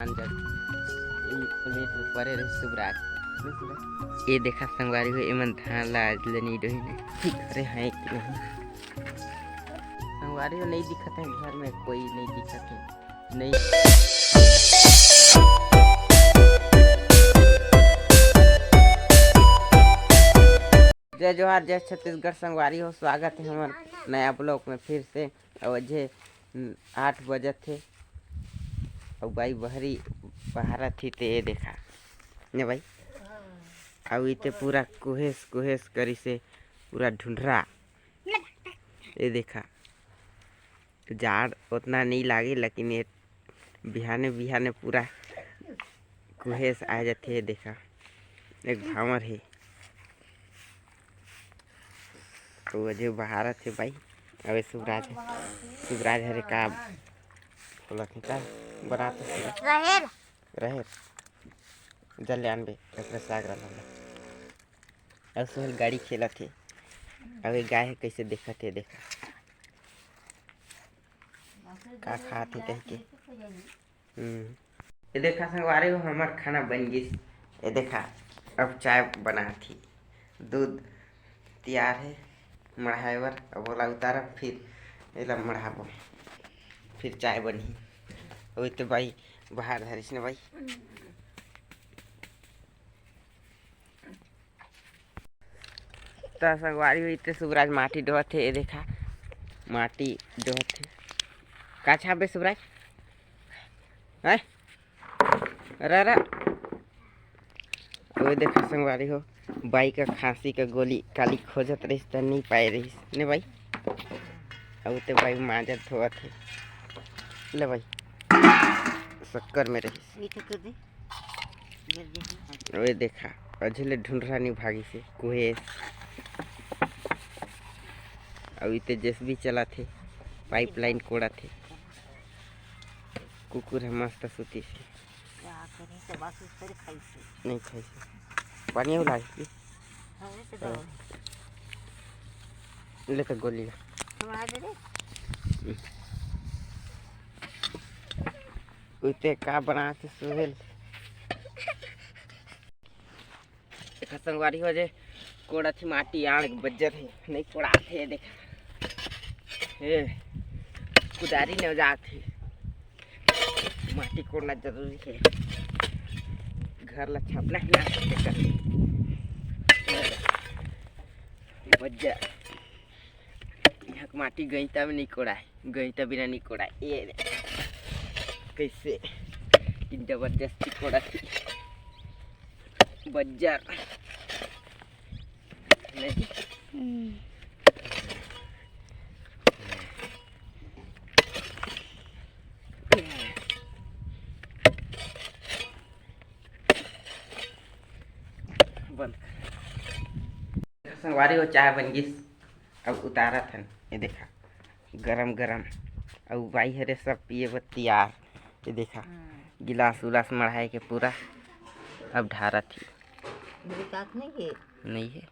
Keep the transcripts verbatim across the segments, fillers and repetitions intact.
अंदर। ई प्लेट में परे रही सुबराज। ये देखा संगवारी हो, एमन धान ला आज ले नहीं डोही ने। ठीक करे हैं कि नहीं? संगवारी हो, नहीं दिखत है घर में, कोई नहीं दिखत है। नहीं। जय जोहार, जय छत्तीसगढ़ संगवारी हो, स्वागत है हमर नया ब्लॉग में फिर से। और जे आठ बजत हे, अउ बाई बहरी बहारत ही, ते ये देखा ने बाई, अउ इते पूरा कुहेस कुहेस करिसे, पूरा ढुंढरा। ये देखा, जाड़ उतना नहीं लागे, लेकिन ये बिहाने बिहाने पूरा कुहेस आ जाथे। ये देखा, एक भांवर हे। तो अजय बहारत हे बाई। अबे सुबराज, सुबराज हरे का बोलत हे का? बरात हे। रहेर। रहेर। जल ले आनबे, एकरे साग रहा ला। अब सोहल गाड़ी खेलत हे। अब ये गाय हे, कैसे देखत हे, देखा। का खात हे कह के। हम्म। ये देखा संगवारी हो, हमार खाना बन गिस। ये देखा, अब चाय बनात ही। दूध तैयार हे मढ़ाए बर। अब ओला उतारब, फिर एला मढ़ाबो, फिर चाय बनही। अउ इते बाई बाहर धरिस ने बाई। त संगवारी हो, इते सुबराज माटी डोहत हे। ये देखा, माटी डोहत हे। का छापबे सुबराज? हैं? अरे, अरे। वो देखा संगवारी हो, बाई का खांसी का गोली काली खोजत रहिस त नहीं पाए रहिस ने बाई। अउ ते बाई माजत धोवत हे। ले बाई, शक्कर में रहिस। मीठे कर दे। ओए देखा, अझले ढुंढरा नहीं भागिसे, कुहेस। अउ इते जेसीबी चलाथे, पाइपलाइन कोड़ाथे। कुकुर ह मस्त सुतीसे। का करे, तो बस उस तरह खाइसे। नहीं खाइसे। पानी अउ लागे। हाँ, तो हाँ। दो। ले तो गोली ला। थोड़ा दे दे। उते का बनाथे सुहेल? देखा संगवारी हो, जे कोड़ाथे माटी आड़ के बज्जर हे, नहीं कोड़ाथे। देखा, ए, कुदारी ने जात हे, माटी कोड़ना जरूरी हे, घर ला छापना हे ना। बज्जर, यहाँ के माटी गईता में नहीं कोड़ाए। गईता बिना नहीं कोड़ाए। ये दे। कैसे कि जबरदस्ती कोड़ा थी। बज्जर। नहीं। हम्म। बंद कर। संगवारी हो, चाय बन गिस। अब उतारत हन, ये देखा, गरम गरम। अउ बाई हरे सब पिए बर तियार। ये देखा, हम्म। गिलास उलास मढ़ाए के पूरा अब ढारत ही। मेरे साथ नहीं है। नहीं है।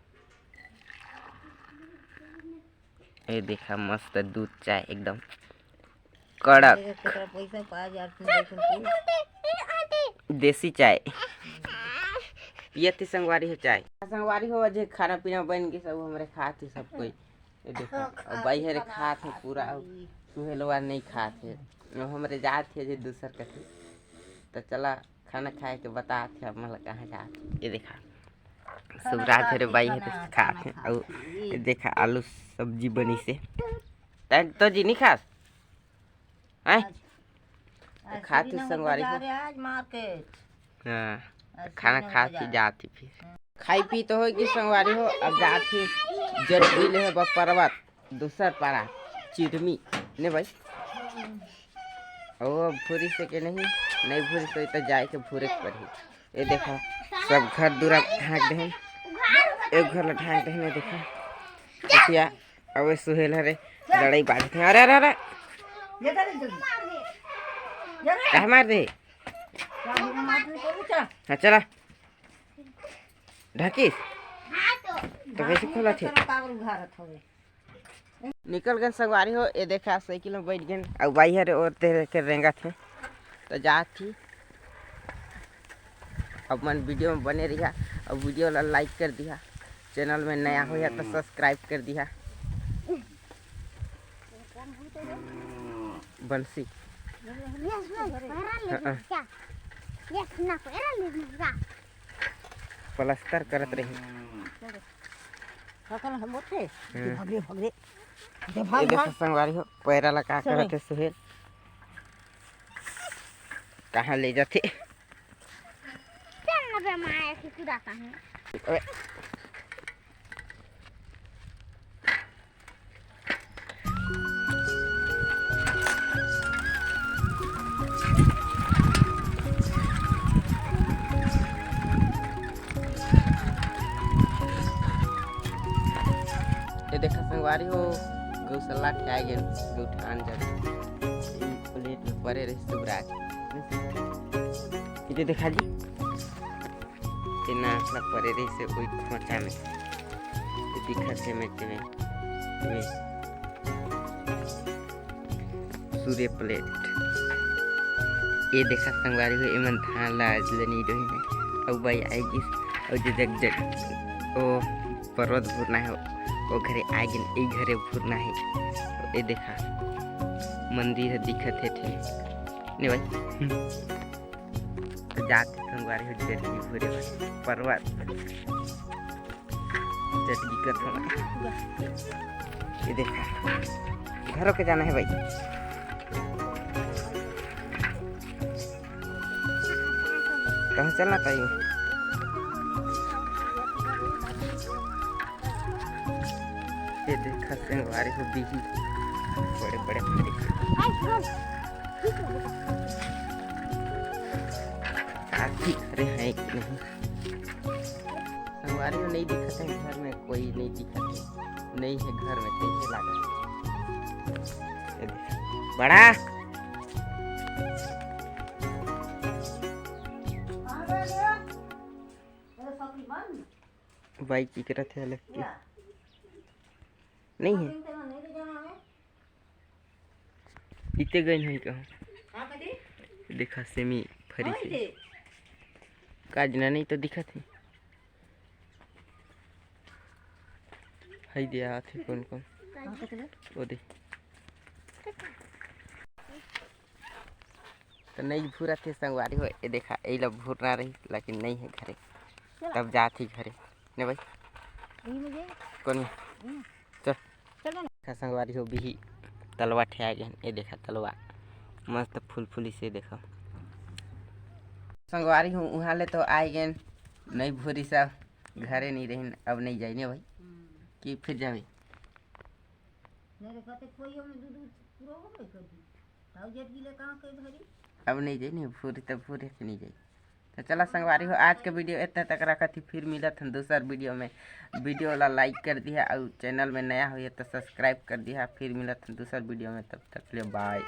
ये देखा, मस्त दूध चाय एकदम कड़क। तेरा पैसा पा जा, तुम देख, तुम देसी चाय पियत ही संगवारी हो चाय। संगवारी हो, जे खाना पीना बन के सब हमरे खात ही सब कोई। ये देखो, अब बाई हरे खात हे पूरा, अब सुहेलवा नहीं खात हे। अब हमरे जात हे जे दूसर कथे, तो चला खाना खाए के बतात हे, अब मतलब कहाँ जात हे। ये देखा, सुबरात हरे बाई हरे खात हे, अउ ये देखा आलू सब्जी बनी से। तै तो जी नहीं खास? हैं? आज, आज खात ही संगवारी हो। आज मार्केट। हाँ, आज खाना खात ही जात ही फिर। खाई पी तो होई कि संगवारी हो, अब जात ही जरूरी ले हे बपरवत, दूसर पारा, चिरमी, ने भाई। ओ, भूरी से के नहीं, नहीं भूरी से तो जाए के भूरे के पड़ही। ये देखा, सब घर दूरा ढांक देहन, एक घर ला ढांक देहन, ये देखा। देखिया, अब ये सुहेल हरे लड़ाई बाजत हे। अरे, अरे, अरे। काहे मार दे? हाँ, चला। ढाकिस? तो कैसे खोला थे? निकल गन संगवारी हो, ये देखा साइकिल में बैठ गन। अब बाई हरे और तेरे के रेंगत हे। तो जात ही, अपन वीडियो में बने रहिहा, अउ वीडियो ला लाइक कर दिहा, चैनल में नया होइहा तो सब्सक्राइब कर दिहा। बंसी। हाँ। प्लास्टर करत रही। हम्म। भाग रे, भाग रे। ये भाग, ये देखो भाग। संगवारी हो, पैरा ला का करत हे सुहेल, कहाँ ले जाथे? चल ना बे माया की कुदाता हूँ। अबे। ये देखा संगवारी हो, गौशाला के आ गए, गौठान जगह। ई प्लेट में परे रही सुबराज। इधर देखा जी, ये नाक ला परे रही से कोई खोचा में। ये दिखत हे में, में, में। सूर्य प्लेट। ये देखा संगवारी हो, एमन धान ला आज ले नी डोही ने। अउ बाई आई गिस, अउ जे जग जग ओ पर्वत भुरना हे, ओ घरे आ गिन, ए घरे भुरना हे। ये देखा मंदिर ह दिखत हे ठे। ने भाई। तो जात हे संगवारी हो जटगी भुरे बर पर्वत। जटगी कर थोड़ा। ये देखा, घरों के जाना है भाई। कहाँ चलना चाहिए? ये देखा संगवारी हो बिही, बड़े बड़े फरे। काकी घरे है कि नहीं? संगवारी हो नहीं दिखत है घर में, कोई नहीं दिखत है, नहीं है घर में, कैसे लागत? ये देख, बड़ा बाइक इकरत है अलग के। नहीं है। इते गइन होई कहूँ। देखा सेमी फरी से। का जना नहीं तो दिखत है। हई दे आथे कौन कौन। ओ दे। तो नहीं भूरा थे संगवारी हो, ये देखा, ये ला भूरना रही, लेकिन नहीं है घरे, तब जात ही घरे। ने भाई? यही में जे। कौन में? हम्म। चल। चल ना। देखा संगवारी हो बिही तलवा ठे आ गए, ये देखा तलवा मस्त फूल फूली से देखा। संगवारी हो उहाँ ले तो आ गए, नहीं भूरी सब घरे नहीं रहिन, अब नहीं जाई ने भाई। हम्म। कि फिर जावे? नहीं रे, कहते कोई हमें दूध पूरा हो गए कभी। ताऊ जेठ गिले कहाँ के भरी? अब नहीं जाई, नहीं भूरी तब भूरी के नहीं जाई। तो चला संगवारी हो, आज के वीडियो इतना तक रखत ही, फिर मिलत हन दूसर वीडियो में। वीडियो ला लाइक कर दिहा अउ चैनल में नया होइहा तो सब्सक्राइब कर दिहा। फिर मिलत हन दूसर वीडियो में, तब तक ले बाय।